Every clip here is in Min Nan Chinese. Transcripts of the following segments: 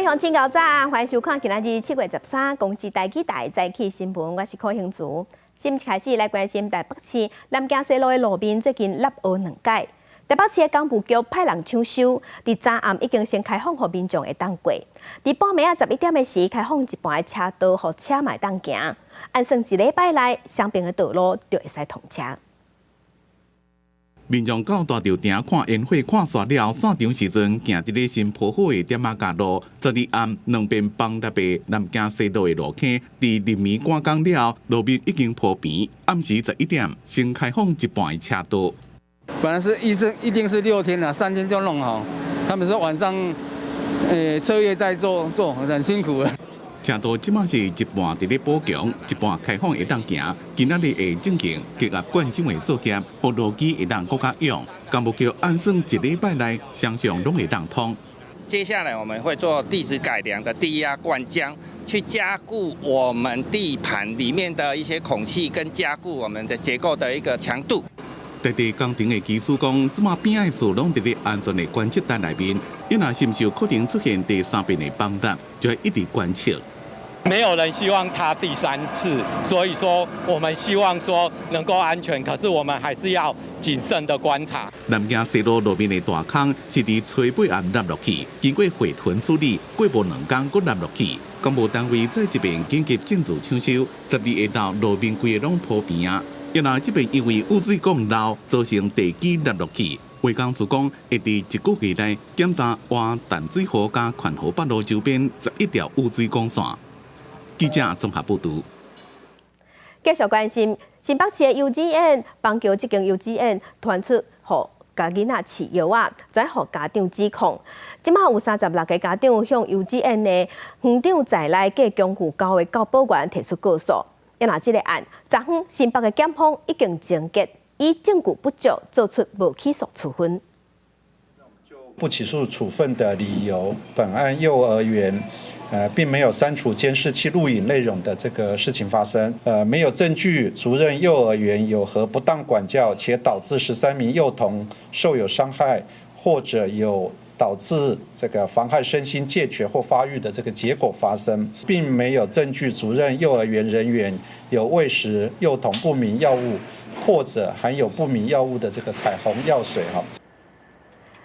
鄉親𠢕早，歡迎收看今仔日7月13公視台語台早起新聞，我是柯興慈。新聞開始來關心台北市南京西路的路面最近凹凹兩擺。台北市的工務局派人搶修，佇昨暗已經先開放予民眾會當過。佇半暝仔11點的時，開放一半的車道，予車嘛會當行。按算一禮拜內，雙爿的道路就會使通車。民眾到大稻埕看煙火看煞了，散場時陣，行佇咧新鋪好的店仔甲路，12暗兩邊崩落的南京西路的路坑，佇入暝趕工了，路面已經鋪平。暗時11點，先開放一半的車道。本來是醫生一定是6天啦，3天就弄好。他們說晚上，徹夜在做，做很辛苦啊。車道這馬是一半佇咧補強，一半開放會當行。今仔日會進行低壓灌漿的作業，予路基會當閣較勇。工務局按算一禮拜內雙向攏會當通。接下來我們會做地質改良的低壓灌漿，去加固我們地盤裡面的一些孔隙，跟加固我們的結構的一個強度。在地工程的技師講，這馬邊仔的事攏佇咧安全的觀測單內面，伊若是毋是有可能出現第三遍的崩塌，就會一直觀測。沒有人希望它第三次，所以說我們希望說能夠安全，可是我們還是要謹慎的觀察。南京西路路面的大空是佇初八暗凹落去，經過血屯處理，過無兩工閣凹落去。工務單位在這邊緊急進駐搶修，12下晝路面規个攏鋪平啊。伊若這邊因為雨水講漏，造成地基凹落去。衛工處講，會佇一個月內檢查挖淡水河佮環河北路周邊11條雨水管線。記者綜合報導。繼續關心新北市的幼稚園，板橋這間幼稚園傳出予共囡仔飼藥仔，轉予家長指控。這馬有36個家長向幼稚園的園長在內計強婦交的教保員提出告訴。啊若這个案，昨昏新北的檢方已經終結，以證據不足做出無起訴處分。不起訴處分的理由，本案幼兒園，並沒有刪除監視器錄影內容的這個事情發生，沒有證據足認幼兒園有何不當管教，且導致13名幼童受有傷害，或者有導致這個妨害身心健全或發育的這個結果發生，並沒有證據足認幼兒園人員有餵食幼童不明藥物或者含有不明藥物的這個彩虹藥水哈。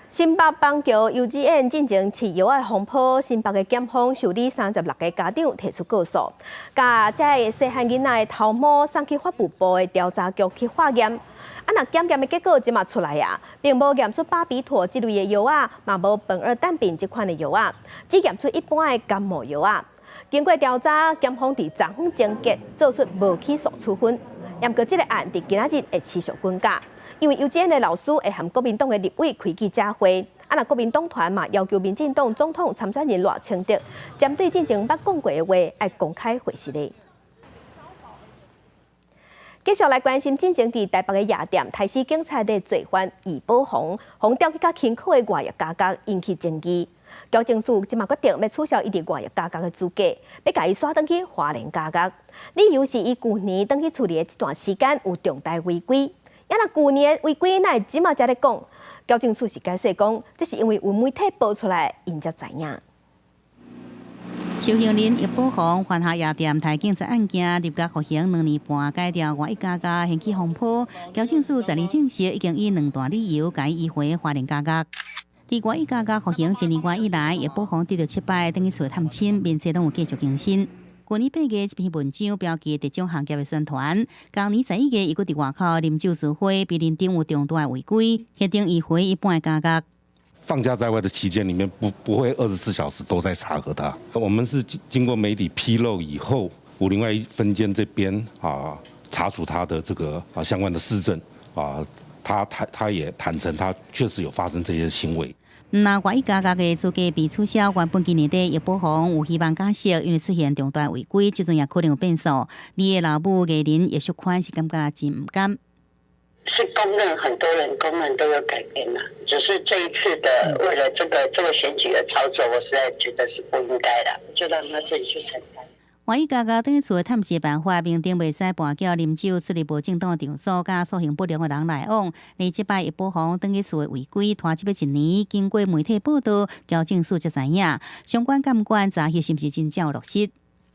新北板橋幼稚園進前飼藥仔風波，新北的檢方受理36個家長提出告訴，共這个細漢囡仔的頭毛送去法務部的調查局去化驗。啊，若檢驗的結果這馬出來啊，並無驗出巴比妥這類的藥仔，嘛無苯二氮平這款的藥仔，只驗出一般的感冒藥仔。經過調查，檢方佇昨昏終結，做出無起訴處分。毋過這个案佇今仔日會持續滾價。因為幼稚園的老師會和國民黨的立委開記者會，啊，若國民黨團嘛要求民進黨總統參選人賴清德，針對進前捌講過的話，愛公開回實的。繼續來關心進前佇台北的夜店，刣死警察的罪犯易寶鴻，予調去較輕巧的外役監獄，引起爭議。矯正署這馬決定欲取消伊佇外役監獄的資格，欲共伊徙轉去花蓮監獄。理由是伊舊年轉去處理的這段時間有重大違規。啊，若舊年違規，哪會這馬才咧講？矯正署是解釋講，這是因為有媒體報出來，𪜶才知影。受刑人易寶鴻犯下夜店刣警察案件，入獄服刑2年半，改調外役監獄掀起風波。矯正署昨日證實，已經以兩大理由共伊移回花蓮監獄。佇外役監獄服刑一年外以來，易寶鴻得著七擺轉去厝探親，面冊攏有繼續更新。舊年8月，這篇文章標記特種行業的宣傳。今年11月，伊閣佇外口啉酒聚會，被認定有重大違規，決定移回一般的監獄。放假在外的期間裡面，不會24小時都在查核他。我們是經過媒體披露以後，武陵外分監這邊啊查處他的這個啊相關的事證啊，他也坦承，他確實有發生這些行為。若外役監獄的資格被取消，原本今年底易寶鴻有希望假釋，因為出現重大違規，這陣也可能有變數。伊的老母藝人葉淑寬是感覺真毋甘。是公認，很多人公認都有改變啦，只是這一次的為了這個選舉的操作，我實在覺得是不應該的，就讓他自己去承擔。外伊家家轉去厝的探視辦法，明定袂使跋筊、啉酒、出入無正當場所，佮素行不良的人來往。而這擺易保皇轉去厝的違規拖這欲一年，經過媒體報道，矯正署才知影，相關監管查核是毋是真正落實？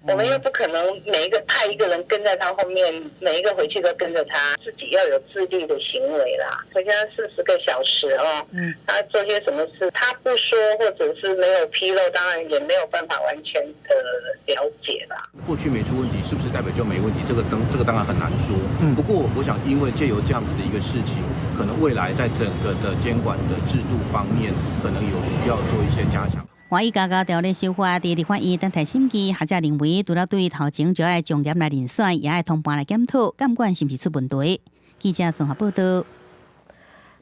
我們又不可能每一個派一個人跟在他後面，每一個回去都跟着他，自己要有自律的行為啦。回家40個小時哦，他做些什麼事，他不說或者是沒有披露，當然也沒有辦法完全的了解啦。過去沒出問題，是不是代表就沒問題？這個當然很難說。不過我想，因為借由這樣子的一個事情，可能未來在整個的監管的制度方面，可能有需要做一些加強。外語加加條例修法，佇立法院等待審議，學者認為，除了對頭前就愛從嚴來遴選，也愛通盤來檢討監管是毋是出問題。記者綜合報道。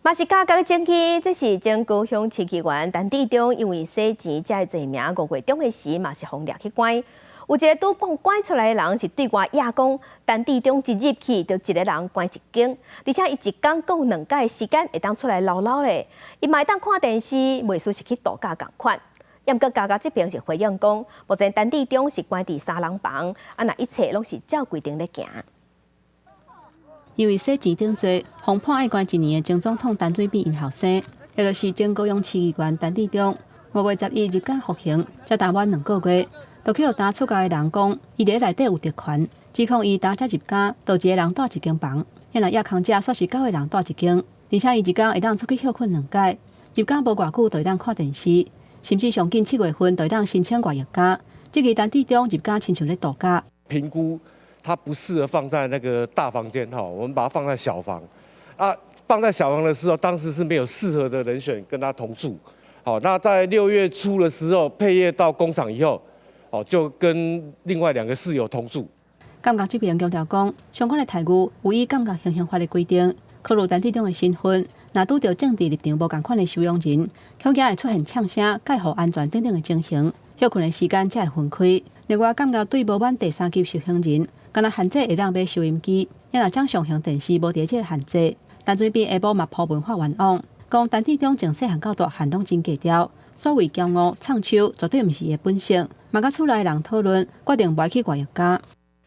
嘛是加加爭議，這是前高雄市議員陳致中因為洗錢這个罪名，5月中的時嘛是予掠去關。有一個拄講關出來的人是對外掖講，陳致中一入去就一個人關一間，而且伊一工閣有兩擺時間會當出來嘍囉咧，伊嘛會當看電視，袂輸是去度假仝款。毋過監獄這邊是回應講，目前陳致中是關佇三人房，啊若一切攏是照規定咧行。因為洗錢等罪，予判愛關一年的前總統陳水扁𪜶後生，也就是前高雄市議員陳致中，5月11入監服刑，才踏滿2個月，就去予擔出獄的人講，伊佇內底有特權，指控伊當才入監，就一個人蹛一間房，遐若夜空者煞是九個人蹛一間，而且伊一工會當出去歇睏兩擺，入監無偌久就會當看電視。甚至上緊7月份就會當申請外役監，這個陳致中入監親像咧度假。評估它不適合放在那個大房間哈，我們把它放在小房。啊，放在小房的時候，當時是沒有適合的人選跟他同住。好，那在6月初的時候，配業到工廠以後，哦，就跟另外兩個室友同住。監獄這邊強調講，相關的待遇有依監獄現行法的規定，考慮陳致中的身份。若拄著政治立場無仝款的收容人，恐驚會出現嗆聲、蓋護安全等等的情形，歇睏的時間才會分開。另外，監獄對無滿第三級受刑人，敢若限制會當買收音機，也若掌上行電視無佇這个限制。陳水扁下晡嘛鋪文發冤枉，講陳致中從細漢到大漢攏真低調，所謂驕傲、藏醜，絕對毋是伊的本性。嘛佮厝內人討論，決定無愛去外役監。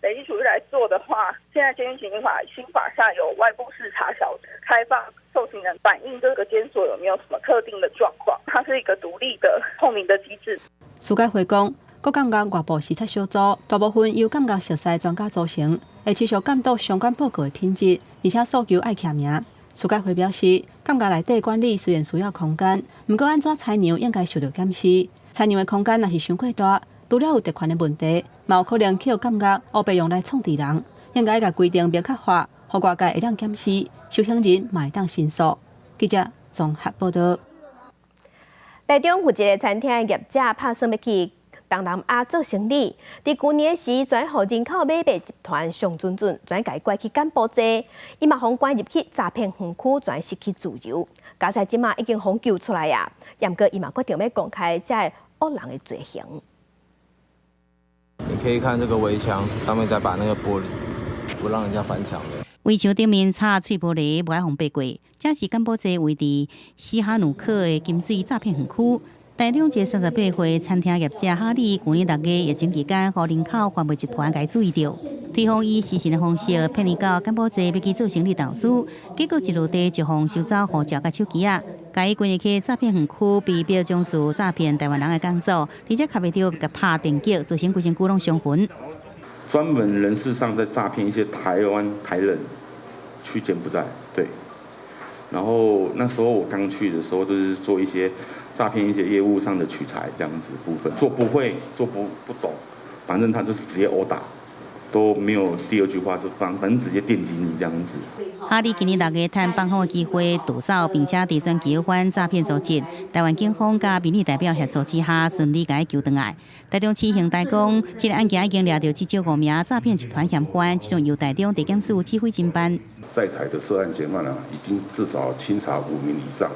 累積處遇來做的話，現在監獄刑法新法下有外部視察小組開放受刑人反映這個監所有沒有什麼特定的狀況，它是一個獨立的透明的機制。司改會講，各監獄外部視察小組大部分由監獄熟似專家組成，會持續監督相關報告的品質，而且訴求愛簽名。司改會表示，監獄內底管理雖然需要空間，毋過按怎裁量應該受到檢視。裁量的空間若是傷過大，除了有特權的問題，嘛有可能去予監獄烏白用來創治人。應該共規定明確化，予外界會當檢視，受刑人嘛會當申訴。記者綜合報道。台中有一个餐廳業者拍算欲去東南亞做生意，佇舊年時，轉予人口買賣集團上準準轉共伊拐去柬埔寨，伊嘛予關入去詐騙園區，轉失去自由。佳哉這馬已經予救出來啊！毋過伊嘛決定欲公開這个惡人的罪行。你可以看這個圍牆上面，再把那個玻璃，不讓人家翻牆的。圍牆頂面插碎玻璃，無愛予爬過。這是柬埔寨位佇西哈努克的金水詐騙園區。台中一个38歲餐廳業者哈利，舊年6月疫情期間，予人口販賣集團共注意著，對方以私信的方式騙伊到柬埔寨欲去做生意投資，結果一落地就予收走護照佮手機仔，共伊關入去詐騙園區，被逼從事詐騙台灣人的工作，而且卡袂著共拍電擊，造成規身軀攏傷痕。專門人事上在詐騙一些台灣台人去柬埔寨，對。然後那時候我剛去的時候，就是做一些詐騙一些業務上的取財這樣子部分，做不會，做不懂，反正他就是直接毆打，都沒有第二句話，就反正直接電擊你這樣子。哈利今年6月趁放風的機會逃走，並且佇全球反詐騙組織台灣警方佮民意代表協助之下，順利共伊救轉來。台中市刑大講，這个案件已經掠著至少五名詐騙集團嫌犯，這種由台中地檢署指揮偵辦。在台的涉案嫌犯呢，已經至少清查5名以上。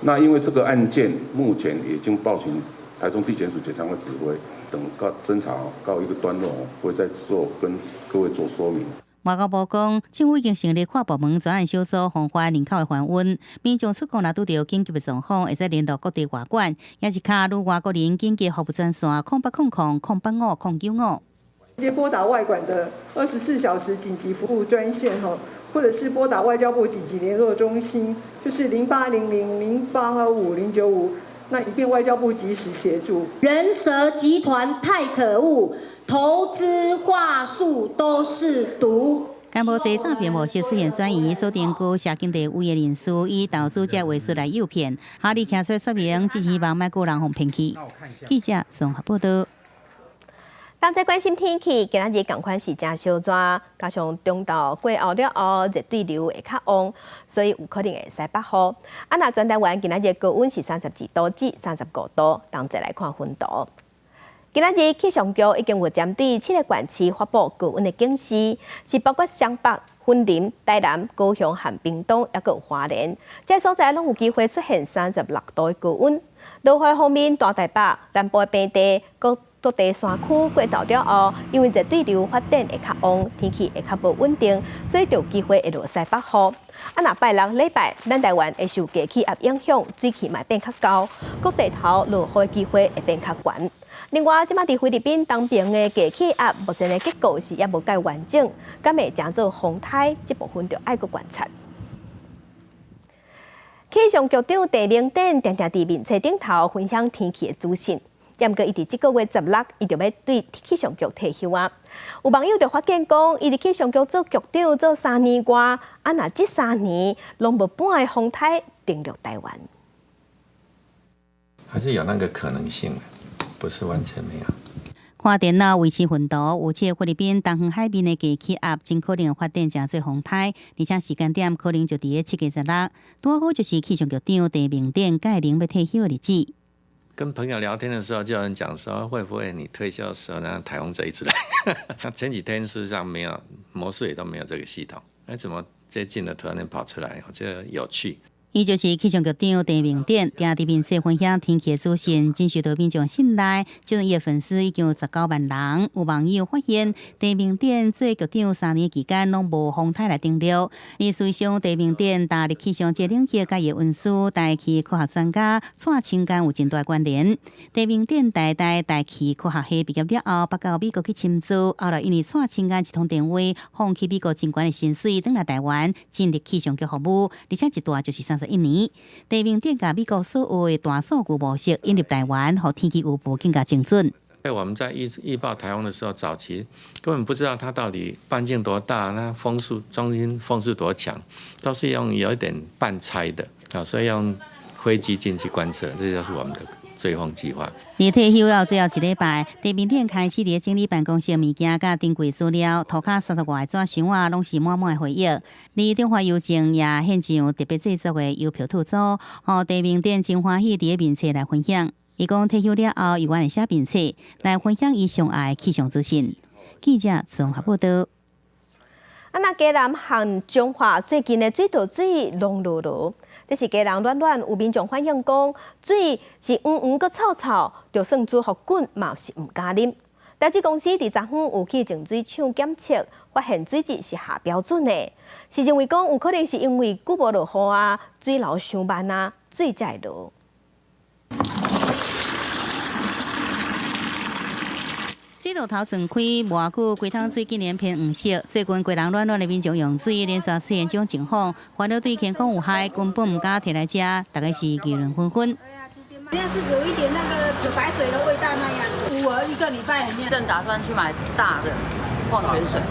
那因為這個案件目前已經報請台中地檢署檢察官指揮，等告偵查告一個段落，會再做跟各位做說明。外交部講，政府已經成立跨部門專案小組，防範人口的販運。民眾出國若拄著緊急的狀況，會使聯絡各地外館，抑是敲旅外國人緊急服務專線0800085095。直接撥打外館的24小時緊急服務專線，或者是撥打外交部緊急聯絡中心，就是0800-085-095，那以便外交部及時協助。人蛇集團太可惡，投資話術都是毒。柬埔寨詐騙模式出現轉移，鎖定閣社經地位的人士以投資者話術來誘騙，哈利站出說明，只希望莫閣有人予騙去。記者綜合報道。同齊關心天氣，今仔日仝款是誠燒熱，加上中晝過後了後熱對流會較旺，所以有可能會西北雨。啊，若全台灣今仔日高溫是32度至35度，同齊來看溫度。今仔日氣象局已經有針對七個縣市發布高溫的警示，是包括雙北、雲林、台南、高雄和屏東，抑閣有花蓮，這所在攏有機會出現36度的高溫。落雨方面，大台北、南部的平地、各地山區過晝了後，因為熱對流發展會較旺，天氣會較無穩定，所以就有機會會落西北雨。啊，若拜六禮拜，咱台灣會受低氣壓影響，水氣嘛變較厚，各地頭落雨的機會會變較懸。另外，這馬佇菲律賓東邊的低氣壓目前的結構是猶無蓋完整，敢會成做風颱？這部分就愛閣觀察。氣象局長鄭明典定定佇面冊頂頭分享天氣的資訊，毋過伊佇這個月16，伊就欲對氣象局退休啊。有網友就發現講，伊佇氣象局做局長做3年外，啊若這三年攏無半个風颱登陸台灣，還是有那個可能性，不是完全沒有。看電腦維持溫度，有這菲律賓東方海面的低氣壓，真可能發展成做風颱，而且時間點可能就佇咧7月16，拄好就是氣象局長鄭明典屆齡欲退休的日子。跟朋友聊天的時候，就有人講說，會不會你退休的時候呢，颱風就一直來？那前幾天事實上沒有模式，也都沒有這個系統，哎，怎麼最近呢突然間跑出來？我覺得有趣。伊就是氣象局長鄭明典，定佇面冊分享天氣的資訊，真受到民眾信賴。這陣伊的粉絲已經有19萬人。有網友發現，鄭明典做局長3年期間攏無風颱來登陸。而事實上，鄭明典踏入氣象這領域，佮伊的恩師大氣科學專家蔡清江有真大關聯。鄭明典台大大氣科學系畢業了後，北到美國去深造，後來因為蔡清江一通電話，放棄美國真懸的薪水，轉來台灣進入氣象局服務，而且一待就是31年。鄭明典共美國所學的大數據模式引入台灣，予天氣預報更加精準。在我們在預報颱風的時候，早期根本不知道它到底半徑多大，那風速中心風速多強，都是用有一點半猜的啊，所以用飛機進去觀測，這就是我們的追風計劃。佇退休後最後一禮拜，鄭明典開始佇整理辦公室物件、佮珍貴資料，塗跤30外個紙箱仔，攏是滿滿的回憶。而中華郵政也獻上特別製作的郵票套組，予鄭明典真歡喜佇咧面冊來分享。伊講退休了後，猶原會寫面冊來分享伊上愛的氣象資訊。記者綜合報道。啊，那嘉南和彰化最近的水道水攏落落，這是嘉南暖暖有民眾反映講，水是黃黃閣臭臭，就算煮予滾嘛是毋敢啉。台水公司佇昨昏有去淨水廠檢測，發現水質是合標準的，是認為講有可能是因為久無落雨啊，水流傷慢啊，水才會濁。水道頭鑽開，無偌久，規桶水竟然變黃色。最近嘉南暖暖的民眾用水連續出現這種情況，煩惱對健康有害，根本毋敢提來食，大家是議論紛紛。那是有一點那個白水的味道那樣，我一個禮拜裡面正打算去買大的礦泉水，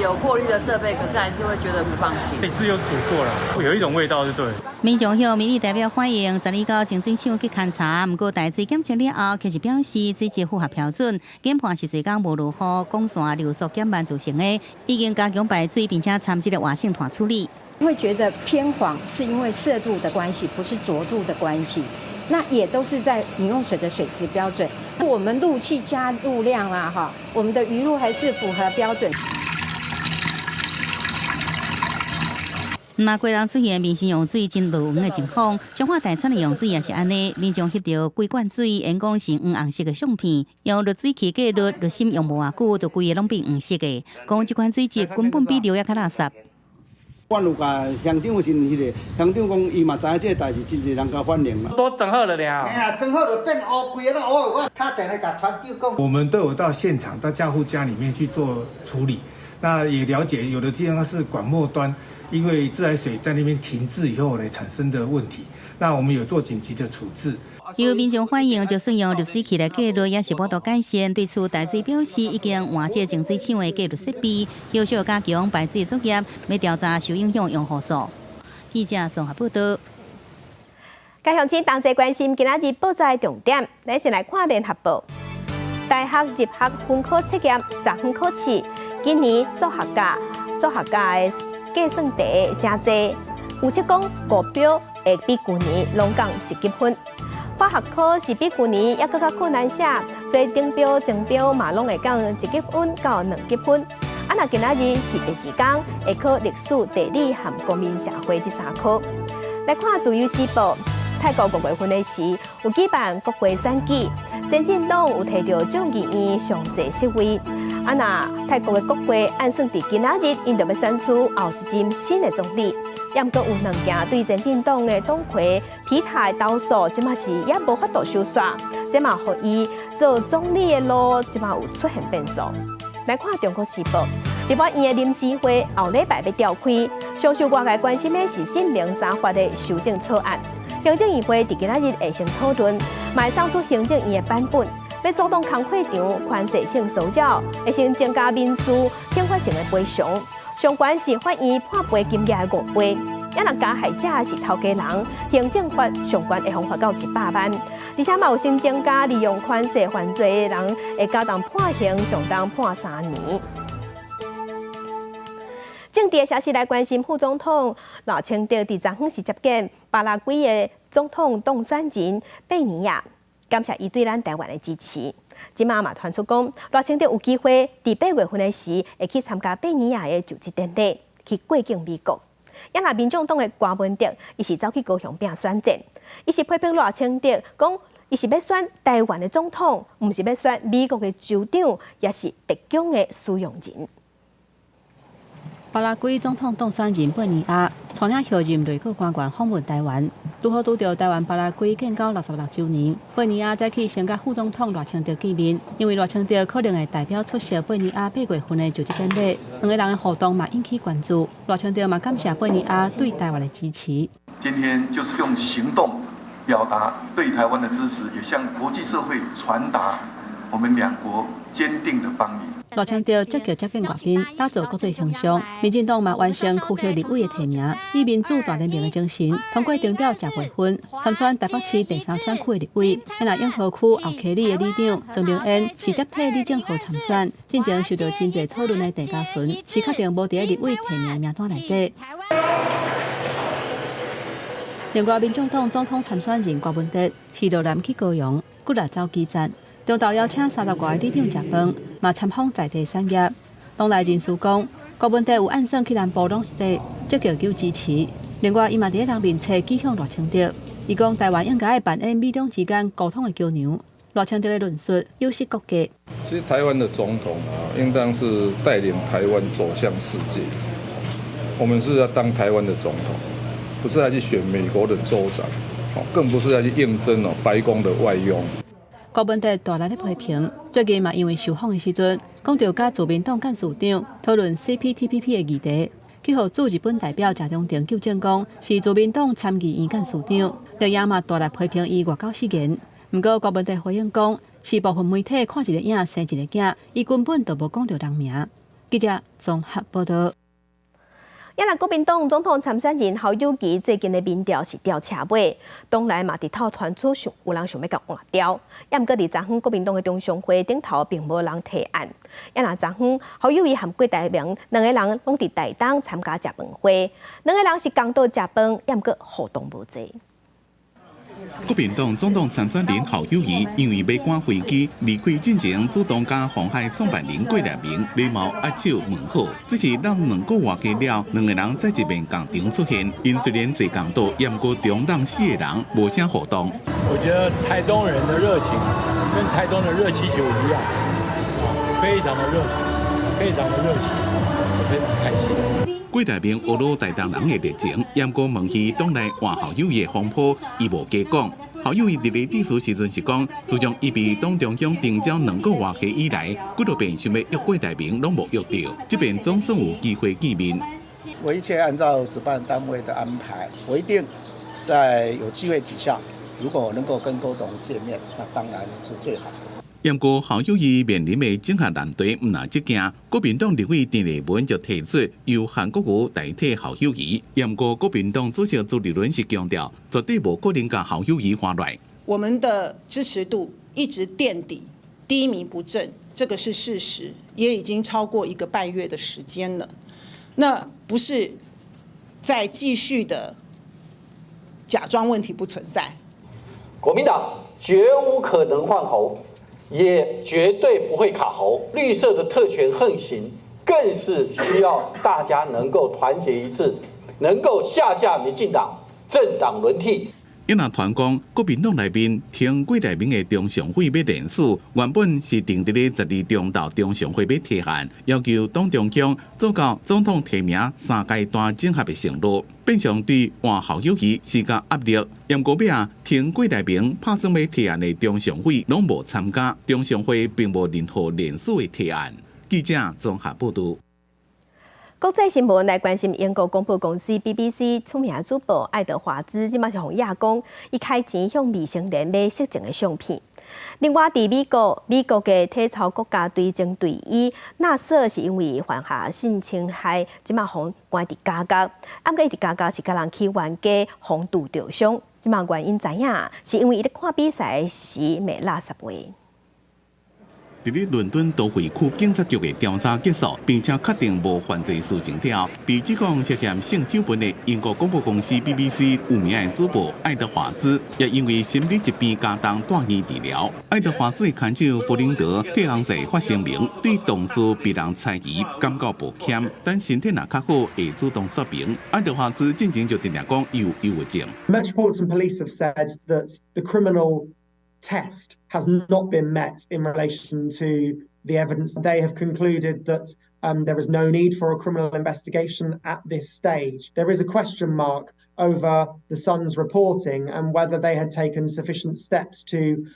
有過濾的設備，可是還是會覺得不放心。每次有煮過了，有一種味道就對。民眾向民意代表反映，昨日到淨水廠去勘查，毋過台水檢測了後，卻是表示水質符合標準，研判是濟工無落雨，管線流速減慢造成的，已經加強排水，並且參這个活性炭處理。會覺得偏黃，是因為色度的關係，不是濁度的關係。那也都是在飲用水的水質標準。我們氯氣加入量啊，哈，我們的魚露還是符合標準。若嘉南出現民生用水真落黃的情況，彰化大川的用水也是按呢。民眾翕著規罐水，緣講是黃紅色的相片，用濾水器過濾，濾芯用無偌久，就規个攏變黃色的。講這款水質根本比尿猶較垃圾。我有共鄉長是彼个鄉長講，伊嘛知影這个代誌，真濟人共反映啦。都整好了了。哎呀，整好就變烏，規个攏烏。我敲電話共船長講。我們都有到現場，到家戶家裡面去做處理。那也了解有的地方是管末端，因為自來水在那邊停滯以後來產生的問題。那我們有做緊急的處置。有民眾反映，就算用濾水器來過濾，也是無法度改善。對此，台水表示已經換這淨水廠的過濾設備，有效加強排水作業，欲調查受影響用戶數。記者綜合報道。共鄉親同齊關心今仔日報紙重點，咱先來看聯合報。大學入學分科測驗十分考試，今年數學甲的計算題誠濟，預測講國標會比舊年攏降一級分。化學科是比舊年猶閣較困難寫，所以頂標、中標嘛攏會降一級分到兩級分。啊，若今仔日是第二工，會考歷史、地理和公民社會這三科。來看自由時報，泰國五月份的時有舉辦國會選舉，前進黨有提著眾議院上濟席位。啊，若泰國的國會按算佇今仔日，𪜶就欲選出後一任新的總理。也毋過有兩件對前進黨的黨魁皮塔的投訴，這馬是也無法度收煞，這嘛予伊做總理的路，這馬有出現變數。來看《中國時報》，立法院的臨時會後禮拜欲召開，上受外界關心的是新民三法的修正草案。行政院會佇今仔日會先討論，嘛會送出行政院的版本，欲阻擋工課場寬恕性騷擾，會先增加民事懲罰性的賠償。上懸是法院判賠金額的五倍，啊若加害者是頭家人，行政罰上懸會予罰到100萬，而且嘛有新增加利用寬恕犯罪的人，會加重判刑上重判3年。政治的消息來關心，副總統賴清德佇昨昏是接見巴拉圭的總統當選人貝尼亞，感謝伊對咱台灣的支持。這馬嘛傳出講，賴清德有機會佇8月份的時會去參加貝尼亞的就職典禮，去過境美國。也若民眾黨的柯文哲，伊是走去高雄拼選戰，伊是批評賴清德講，伊是欲選台灣的總統，毋是欲選美國的州長，抑是白宮的使用人。巴拉圭總統當選人貝尼亞帶領候任內閣官員訪問台灣，拄好拄著台灣巴拉圭建交66週年。貝尼亞早起先佮副總統賴清德見面，因為賴清德可能會代表出席貝尼亞8月份的就職典禮，兩个人的互動嘛引起關注。賴清德嘛感謝貝尼亞對台灣的支持。今天就是用行動表達對台灣的支持，也向國際社會傳達我們兩國堅定的邦誼。賴清德積極接見外賓，打造國際形象。民進黨嘛完成區域立委的提名，以民主大聯盟的精神，通過定調食袂分，參選台北市第三選區的立委。若永和區後溪里的里長曾明恩是接替李正豪參選，進前受到真濟討論的鄭家純是確定無佇咧立委提名名單內底。另外，民眾黨總統參選人柯文哲是落南去高雄，骨力走基層。中晝邀請30外个里長食飯，嘛參訪在地產業。黨內人士講，柯文哲有按算去南部攏是積極求支持。另外，伊嘛佇咧人面冊指向賴清德，伊講台灣應該扮演美中之間溝通的橋梁。賴清德的論述有失國格。其實台灣的總統啊，應當是帶領台灣走向世界。我們是要當台灣的總統，不是來去選美國的州長，更不是來去應徵哦白宮的外傭。柯文哲大力咧批評，最近嘛因為受訪的時陣，講著佮自民黨幹事長討論 CPTPP 的議題，去予駐日本代表謝長廷糾正講是自民黨參議院幹事長，另外嘛大力批評伊外交失言。毋過柯文哲回應講，是部分媒體看一个影生一个囝，伊根本就無講著人名。記者綜合報道。也若國民黨總統參選人侯友宜最近的民調是吊車尾，黨內嘛佇透傳出想有人想欲共換掉。也毋過佇昨昏國民黨的中常會頂頭並無人提案。也若昨昏侯友宜和郭台銘兩个人攏佇台東參加食飯會，兩個人是仝桌食飯，也毋過互動無濟。國民黨總統參選人侯友宜因為欲趕飛機離開進前，主動佮鴻海創辦人郭台銘禮貌握手問好。只是咱2個外過了，兩個人再一遍仝場出現。𪜶雖然坐仝桌，也毋過中人四個人無啥互動。我覺得台東人的熱情跟台東的熱氣球一樣，非常的熱情，非常的熱情，我非常開心。郭台銘呵咾台東人的熱情，毋過問伊黨內換侯友宜的風波，伊無加講。侯友宜佇咧致辭時陣是講，自從伊被黨中央徵召2個外歲以來，幾若遍想欲約郭台銘攏無約著，這遍總算有機會見面。我一切按照主辦單位的安排，我一定在有機會底下，如果我能夠跟郭董見面，那當然是最好的。毋過侯友宜面臨的整合難題，毋但這件，國民黨立委鄭麗文就提出由韓國瑜代替侯友宜。毋過國民黨主席朱立倫是強調，絕對無可能共侯友宜換來。我們的支持度一直墊底，低迷不振，這個是事實，也已經超過1個半月的時間了。那不是再繼續的假裝問題不存在。國民黨絕無可能換侯。也絕對不會卡侯，綠色的特權橫行，更是需要大家能夠團結一致，能夠下架民進黨，政黨輪替。伊若傳講，國民黨內面挺郭台銘的中常會欲連署，原本是定佇咧12中晝中常會欲提案，要求黨中央做到總統提名三階段整合的承諾，變相對換侯友宜施加壓力。毋過尾仔，挺郭台銘拍算欲提案的中常會攏無參加，中常會並無任何連署的提案。記者綜合報導。國際新聞來關心英國廣播公司 BBC 出名主播愛德華茲，這馬是予人指講，伊開錢向未成年買色情的相片。另外，佇美國，美國的體操國家隊前隊醫納瑟是因為犯下性侵害，這馬予關佇監獄。啊，毋過伊佇監獄是共人去冤家，予揬著傷。這馬原因知影，是因為伊咧看比賽時罵垃圾話。佇咧倫敦都會區警察局的調查結束，並且確定無犯罪事情了後，被指控涉嫌性醜聞的英國廣播公司 BBC 有名的主播愛德華茲，也因為心理疾病加重蹛院治療。愛德華茲的牽手弗林德替翁婿發聲明，對同事被人猜疑感覺抱歉，等身體若較好會主動說明。愛德華茲進前就定定講伊有憂鬱症。 Metropolitan Police have said that the criminal test has not been met in relation to the evidence. They have concluded that there is no need for a criminal investigation at this stage. There is a question mark over the Sun's reporting and whether they had taken sufficient steps to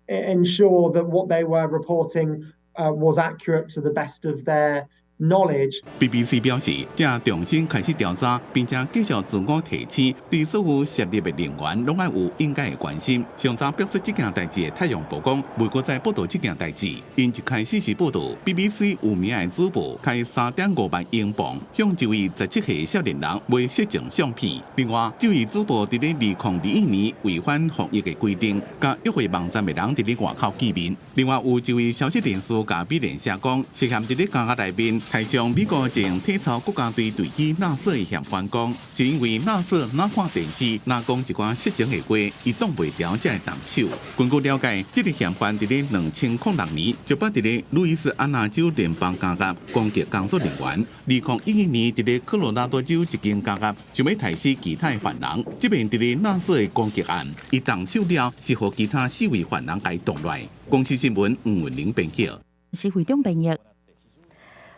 ensure that what they were reporting was accurate to the best of their knowledge. BBC 表示，正重新開始調查，並且繼續自我提醒，對所有涉入的人員攏愛有應該的關心。上早表示這件代誌的太陽報講，未閣再報導這件代誌。𪜶一開始是報導 BBC 有名的主播開3.5萬英鎊向一位17歲少年人買色情相片。另外，這位主播佇咧2021年違反防疫的規定，佮約會網站的人佇咧外口見面。另外，有一位消息人士共美聯社講，涉嫌佇咧監獄內面提上美國前體操國家隊隊醫納瑟的嫌犯講，是因為納瑟若看電視，若講一寡色情的話，伊擋袂牢才會動手。根據了解，這個嫌犯佇咧2006年就捌佇咧路易斯安那州聯邦監獄攻擊工作人員。2011年佇咧科羅拉多州一間監獄想欲刣死其他的犯人，這遍佇咧納瑟的攻擊案，伊動手了是予其他四位犯人共擋來。公視新聞吳文玲編輯。是會長編譯。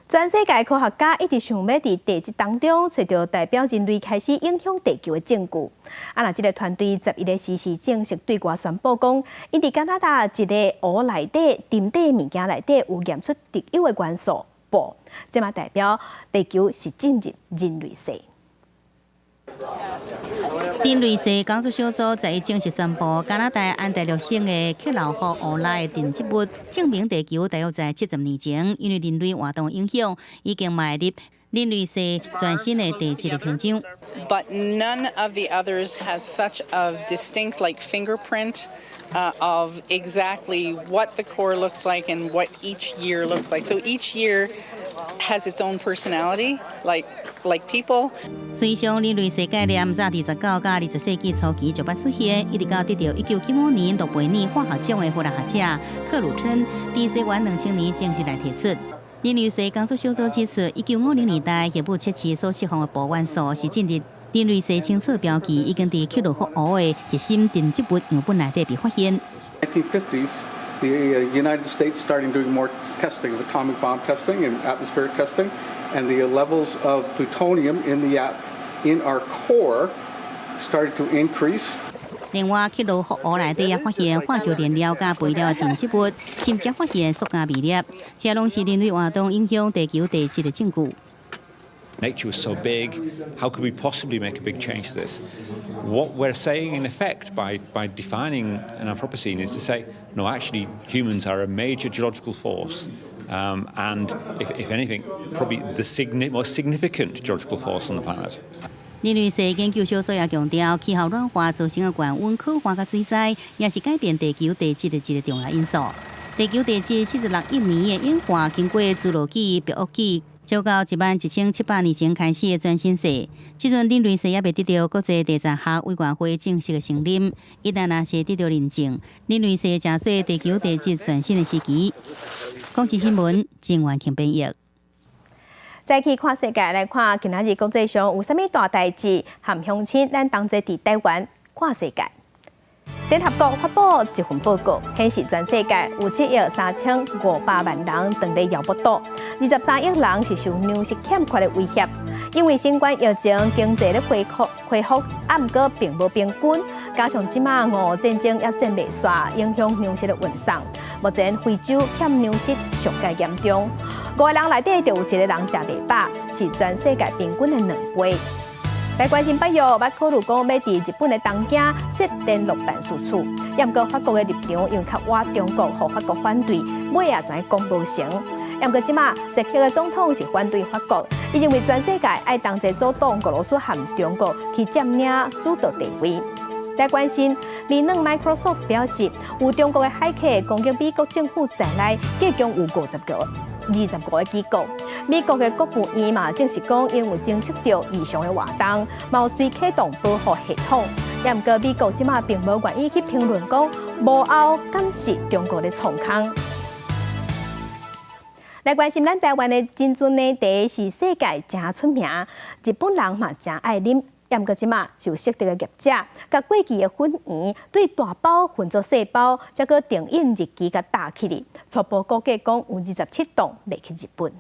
全世界科學家一直想欲佇地質當中揣著代表人類開始影響地球的證據。啊，若這个團隊11個時是正式對外宣布講，𪜶佇加拿大一個湖內底沉底物件內底有驗出特有的元素鈽，這嘛代表地球是進入人類世。人類世工作小組十一正式宣布，加拿大安大略省的克勞福湖內沉積物證明地球大約在70年前，因為人類活動影響，已經邁入人類世全新的地質的篇章。 But none of the others has such a distinct like fingerprint of exactly what the core looks like and what each year looks like. So each year has its own personality, like people. 隨上人類世概念早佇19佮20世紀初期就捌出現，一直到得著1995年諾貝爾化學獎的荷蘭學者克魯琛，佇西元2000年正式來提出。人類世工作小組指出，1950年代核武測試所釋放的鈽元素是進入人類世清楚標記，已經佇克魯福湖的核心沉積物樣本內底被發現。 1950s, the United States started doing more testing of atomic bomb testing and atmospheric testing, And the levels of plutonium in our core started to increase. 另外，去羅福湖內底也發現化石燃料佮肥料的沉積物，甚至發現塑膠微粒，這攏是人類活動影響地球地質的證據。 Nature was so big, how could we possibly make a big change to this? What we're saying, in effect, by defining an Anthropocene is to say, no, actually, humans are a major geological force. And if anything, probably the most significant geological force on the planet. 人類世研究小組也強調，氣候暖化造成的高溫、洘旱佮水災，也是改變地球地質的一個重要因素。地球地質46億年的演化，經過侏羅紀、白堊紀，直到11,700年前開始的全新世。這陣人類世猶未得著國際地層學委員會正式的承認。一旦若是得著認證，人類世誠做地球地質全新的時期。公視新聞，鄭元慶編譯。再去看世界來看，今仔日國際上有啥物大代誌？和鄉親，咱同齊佇台灣看世界。聯合國發布一份報告，顯示全世界有7億3500萬人當咧枵腹肚，23億人是受糧食欠缺的威脅。因為新冠疫情經濟咧恢復恢復，啊，毋過並無平均，加上這馬俄烏戰爭猶戰未煞，影響糧食的運送。目前非洲欠糧食上蓋嚴重，五個人內底就有一個人食袂飽，是全世界平均的兩倍。來關心北約，欲考慮講欲佇日本的東京設聯絡辦事處，毋過法國的立場因為較倚中國，予法國反對，尾仔全講無成。毋過這馬捷克的總統是反對法國，伊認為全世界愛同齊阻擋俄羅斯和中國去佔領主導地位。來關心，微軟 Microsoft 表示，有中國的駭客攻擊美國政府在內，計共有25個機構。美國的國務院嘛，證實講，𪜶有偵測著異常的活動，嘛有隨啟動保護系統。也毋過美國這馬並無願意去評論講幕後敢是中國的創空。來關心咱台灣的珍珠奶茶是世界誠出名，日本人嘛誠愛啉。毋過這馬就識得的業者，共過期的粉圓對大包分做細包，再閣定印日期共貼起來，初步估計講有27噸賣去日本。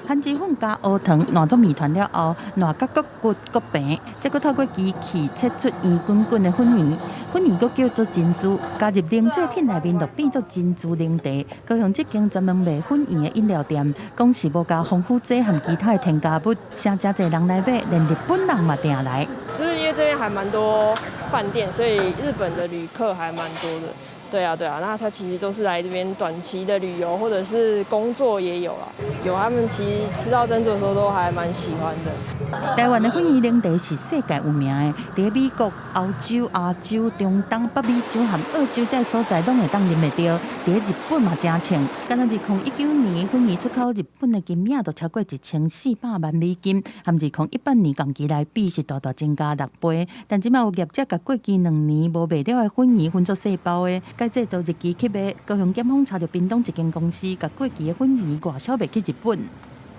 番薯粉加烏糖瀾做麵團了後，瀾甲閣骨閣平，再閣透過機器切出圓滾滾的粉圓，粉圓閣叫做珍珠，加入奶製品內面就變做珍珠奶茶。高雄這間專門賣粉圓的飲料店，講是無加防腐劑和其他的添加物，啥誠濟人來買，連日本人嘛訂來。就是因為這邊還蠻多飯店，所以日本的旅客還蠻多的。對啊，對啊，那他其實都是來這邊短期的旅遊，或者是工作也有啦。有他們其實吃到珍珠的時候都還蠻喜歡的。台灣的粉圓奶茶是世界有名的，佇美國、歐洲、亞洲、中東、北美洲和澳洲這所在攏會當啉會著。佇日本嘛誠暢，敢若2019年粉圓出口日本的金額就超過1400萬美金，和2018年同期來比是大大增加6倍。但這馬有業者共過期2年無賣了的粉圓分做細包的，改製作日期去賣。高雄檢方查著屏東一間公司，共過期的粉圓外銷賣去日本。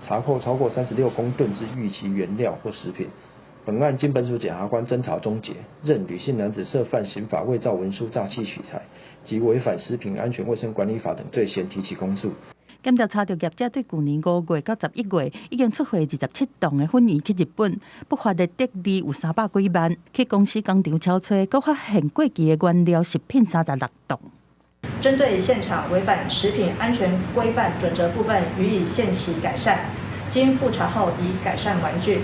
查扣超過36公噸之逾期原料或食品。本案經本署檢察官偵查終結，認呂姓男子涉犯刑法偽造文書、詐欺取財及違反食品安全衛生管理法等罪嫌，提起公訴。檢調查著業者對舊年5月到11月已經出貨27噸的粉圓去日本，不法的得利有300幾萬。去公司工廠搜查，閣發現過期的原料食品36噸。針對現場違反食品安全規範準則部分，予以限期改善。經複查後已改善完竣。